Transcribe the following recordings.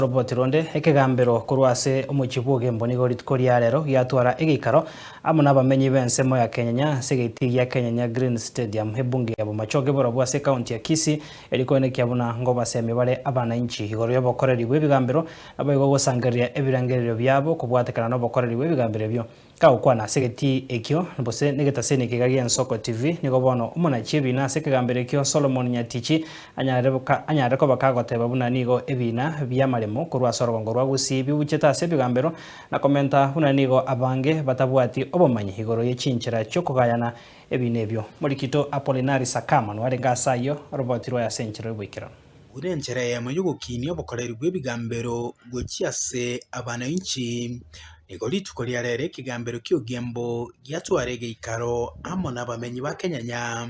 Roboti ronde, ekegambero korwa ase omochie bw'Ogembo nigo rituko ria rero giatwara egeikaro amo nabamenyi b'ensemo ya Kenyenya ase egetii gia Kenyenya Green Stadium ebunge ya Bomachoge borobwo ase ekaunti ya Kisii eri koenekia buna ngobasemia bare abanainchi igoro y'obokoreri bw'ebigambero naboigo gosangereria ebirengererio biabo kobwatekana nobokoreri bw'ebigambero ebio. Kagokwana ase egetii ekio, gose negetaseni ekiga gi'Ensoko TV, nigo bono omonachi ebiina ase ekegambero ekio Solomon Nyatichi anyare anyare koba kagoteba buna nigo ebiina bi'amaremo korwa ase orogongo rwa Gusii bibuchete ase ebigambero na komenta buna nigo abange batabwati obomanyi igoro ye chinchera chi'okogayana ebiina ebio. Morikito Apolinari Sakama noarenge ase ayio, oroboti rwaye ase enchera y'oboikeranu. Buna enchera eyemo y'ogokinia obokoreri bw'ebigambero gochia ase abanainchi, nigo rituko ria rero ekegambero ki'Ogembo giatwara egeikaro amo nabamenyi ba Kenyanya,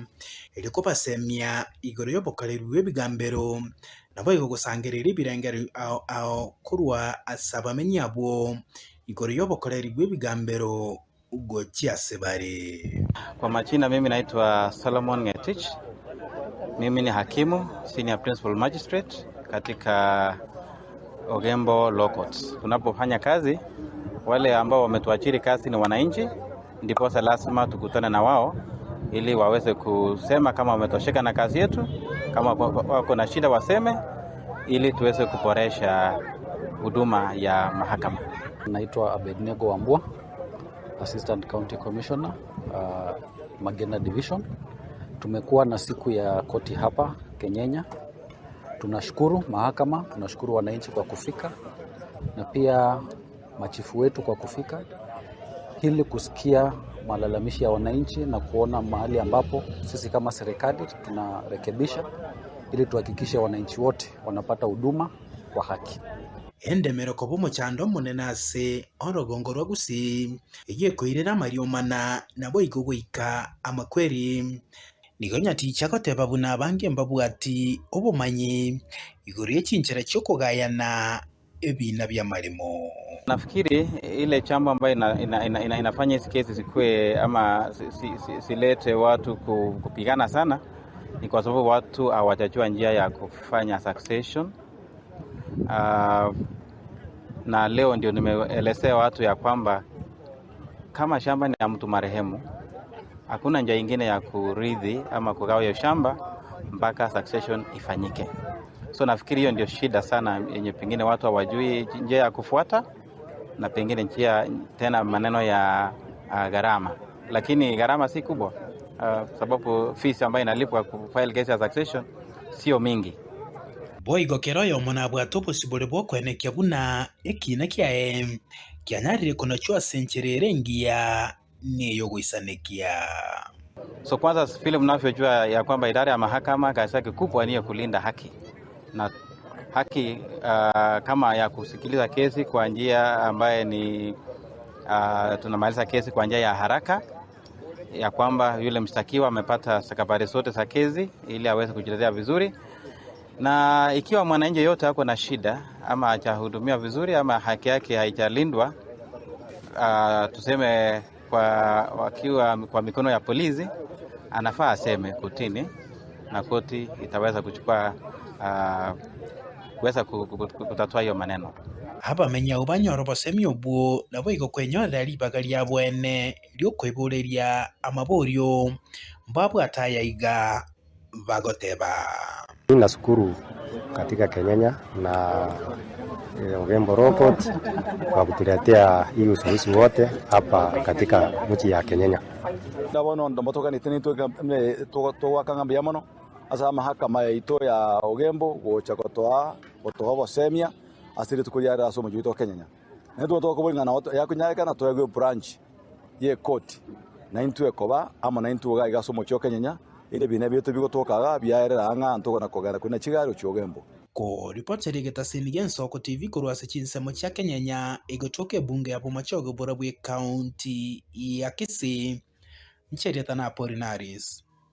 erio kobasemia igoro y'obokoreri bw'ebigambero, naboigo gosangereria ebirengererio ao ao korwa ase abamenyi abwo igoro y'obokoreri bw'ebigambero gochia ase bare. Kwa majina mimi naitwa Solomon Ngetich. Mimi ni hakimu senior principal magistrate katika Ogembo Law Courts. Tunapofanya kazi, wale ambao wametuajiri kazi ni wananchi, ndiposa lazima tukutane na wao ili waweze kusema kama wametosheka na kazi yetu, kama wako na shida waseme, ili tuweze kuboresha huduma ya mahakama. Naitwa Abednego Wambua, Assistant County Commissioner, uh, Magena Division. Tumekuwa na siku ya koti hapa Kenyenya. Tunashukuru mahakama, tunashukuru wananchi kwa kufika na pia machifu wetu kwa kufika ili kusikia malalamishi ya wananchi na kuona mahali ambapo sisi kama serikali tunarekebisha ili tuhakikishe wananchi wote wanapata huduma kwa haki. Endemero koba omochando omonene ase orogongo rwa Gusii, eyio ekoirera amariomana naboigo goika amakweri. Nigo Nyatichi agoteba buna abange mbabwati obomanyi igoro ye chinchera chi'okogayana ebiina bi'amaremo. Nafikiri ile jambo ambayo ina, ina, ina, ina, inafanya hizi kesi zikuwe ama zilete watu kupigana sana ni kwa sababu watu hawajajua njia ya kufanya succession. Uh, na leo ndio nimeelezea watu ya kwamba kama shamba ni ya mtu marehemu, hakuna njia ingine ya kurithi ama kugawa hiyo shamba mpaka succession ifanyike. So nafikiri hiyo ndio shida sana yenye pengine watu hawajui njia ya kufuata, na pengine njia tena maneno ya uh, gharama, lakini gharama si kubwa uh, sababu fees ambayo inalipwa kufile kesi ya succession sio mingi. Boigo kera oyomo nabwate obosibore bw'okoenekia buna ekiina kiaye kianyarire konachwa ase enchera ere engiya na ey'ogoisanekia. So kwanza vile mnavyojua ya kwamba idara ya mahakama kazi yake kubwa ni ya kulinda haki na haki uh, kama ya kusikiliza kesi kwa njia ambaye ni uh, tunamaliza kesi kwa njia ya haraka ya kwamba yule mshtakiwa amepata stakabadhi zote za kesi ili aweze kujitetea vizuri, na ikiwa mwananchi yote ako na shida ama hajahudumiwa vizuri ama haki yake haijalindwa, uh, tuseme kwa wakiwa kwa mikono ya polisi, anafaa aseme kotini na koti itaweza kuchukua uh, kuweza kutatua hiyo maneno. Abamenyi abwo banyore obosemi obwo naboigo kwenyorera ribaga ria bwene ri'okoiboreria amaborio mbabwate aya iga bagoteba. Mimi nashukuru katika Kenyenya na eh, Ogembo Law Court kwa kutuletea hii usuluhishi wote hapa katika mji ya Kenyenya. Na bono ndomotoganete nintwe togoaka ng'a mbuya mono ase amahakama yaito ya Ogembo gocha gotoa gotoa obosemia ase rituko riarero ase omochie oito o Kenyenya. Naintwe bono tokoboria ng'a nabo yakonyarekana toegwe ebranch ye ekoti naintwe ekoba amo naintwe iga iga ase omochie o Kenyenya erinde ebina biaito bigotoka igaa biaerera ang'e aanto kona kogenda korina chigari gochia Ogembo. Koripoteria egetasini gi'Ensoko TV korwa ase chinsemo chia Kenyenya egotoka ebunge ya Bomachoge borabwo ekaunti ya Kisii, Ncherieta na Apolinaris.